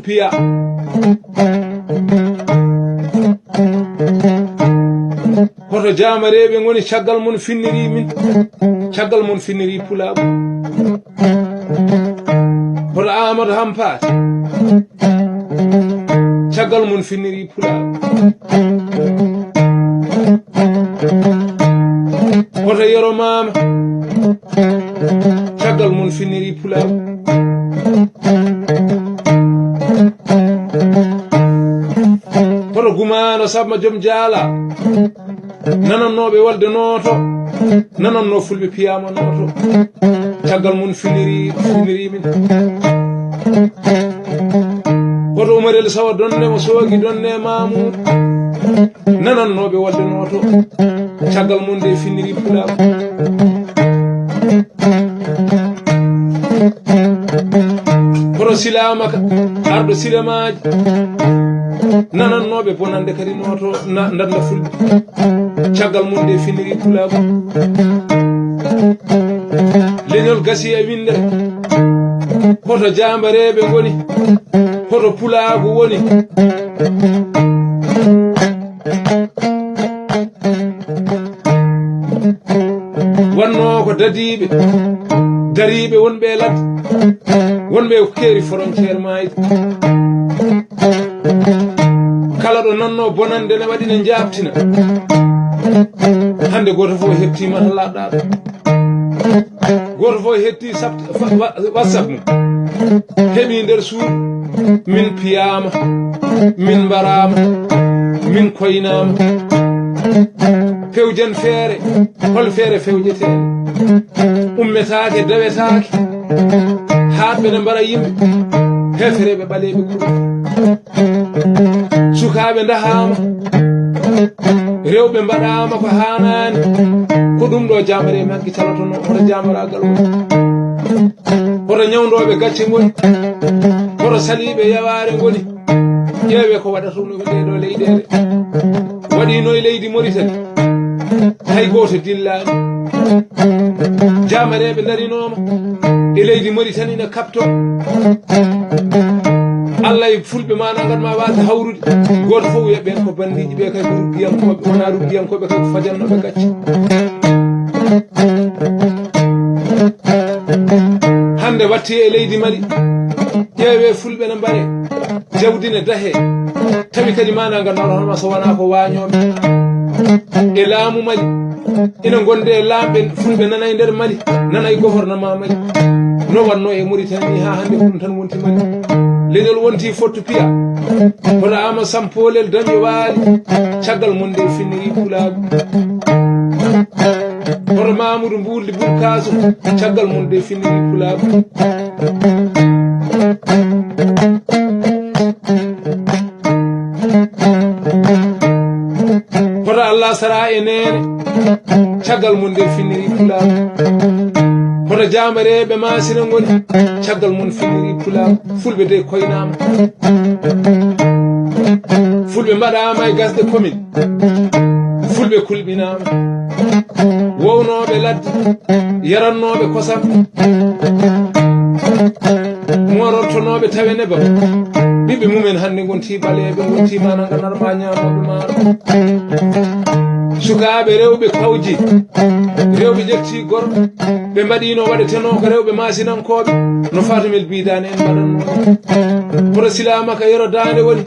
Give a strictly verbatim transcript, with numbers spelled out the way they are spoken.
Piya. Hoto jaamareeɓe ngoni caggal mon finniri min? Caggal mon finniri Pulaagu. Hoto Aamadu Hampaate? Caggal mon finniri Pulaagu. Hoto Yero Maama? Caggal mon finniri Pulaagu. Hoto Gumaano Sabma Joom Jaala? Nanannooɓe wolde nooto, nanannoo fulɓe piyaama nooto. Caggal mum finniri, finniri min. Hoto Umar El Sawa Donne mo soogi Donne Mamuudu? Nanannooɓe wolde nooto. Caggal mum nde finniri Pulaagu. Hoto Silaamaka, arɗo silamaaji? Nanannooɓe bonannde kadi nooto na, ndanda fulɓe. Caggal mum nde finniri Pulaagu. Leñol gasi e winndere. Hoto jaambareeɓe ngoni? Hoto Pulaagu woni? Wannoo ko dadiiɓe, dariiɓe wonɓe e ladde, wonɓe e keeri frontière maayde. Kala ɗo nannoo bonannde ne waɗi ne njaabtina. Hannde gooto fof heɓtiima to laaɗɗaaɗo. Gooto fof heɓti sab-, fa-, wa-, WhatsApp mum. Heɓi nder suudu, min piyaama, min mbaraama, min koynaama. Pewjen feere, hol feere fewjeteende? Ummetaake, dawetaake. Haaɗɓe ne mbara yimɓe, heefereeɓe ɓaleeɓe kurum. Sukaaɓe ndahaama, rewɓe mbaɗaama ko haanaani. Ko ɗum ɗo jaamare maggi calotono, hoto jaamaraagal woni? Hoto ñawndooɓe gacce ngoni? Hoto saliiɓe yawaare ngoni? Ƴeewee ko waɗata ɗum e ɗee ɗoo leyɗeele. Waɗiino e leydi Moritani, hay gooto dillaani. Jaamareeɓe ndarinooma e leydi Moritani ina kaɓtoo. Allah e fulɓe ma na ngat ma waasa hawrude. Gooto fof wiya ɓeen ko banndiiɓe, ɓee kay ko ruggiyankooɓe, wonaa ruggiyankooɓe, kay ko fajannooɓe gacce. Hannde watti e leydi Mali, ƴeewee fulɓe ne mbare, jawdi ne dahe, tawi kadi ma na ngannduɗaa hono ma so wonaa ko waañooɓe. E laamu Mali, ina ngonde e laamɓe fulɓe nana e nder Mali, nana e gouvernement Mali. No wannoo e Mauritanie ni, haa hannde ko ɗum tan wonti Mali. Leñol wonti fottu piya. Hoto Amadou Sampaoli Daño Waali, caggal mum nde finniri Pulaagu. Hoto Mamoudou Mbouldi Bourkasou, caggal mum nde finniri Pulaagu. Hoto Allah sara e neene, caggal mum nde finniri Pulaagu. Hoto jaamareeɓe Maasina ngoni, caggal mum finniri Pulaagu. Fulɓe de koynaama. Fulɓe mbaɗaama e gasɗe commune. Fulɓe kulɓinaama. Wownooɓe ladde, yarannooɓe kosam, moorortonooɓe tawe nebam. Ɓiɓɓe mumen hannde ngonti ɓaleeɓe, ngonti mana nganar ma ñaamooɓe maaro. Sukaaɓe rewɓe kawji, rewɓe ƴetti gorɓe, ɓe mbaɗiino waɗetenoo ko rewɓe maasinankooɓe, no Fatumel Biidaane en mbaɗannoo. Hoto silaamaka Yero Daande woni?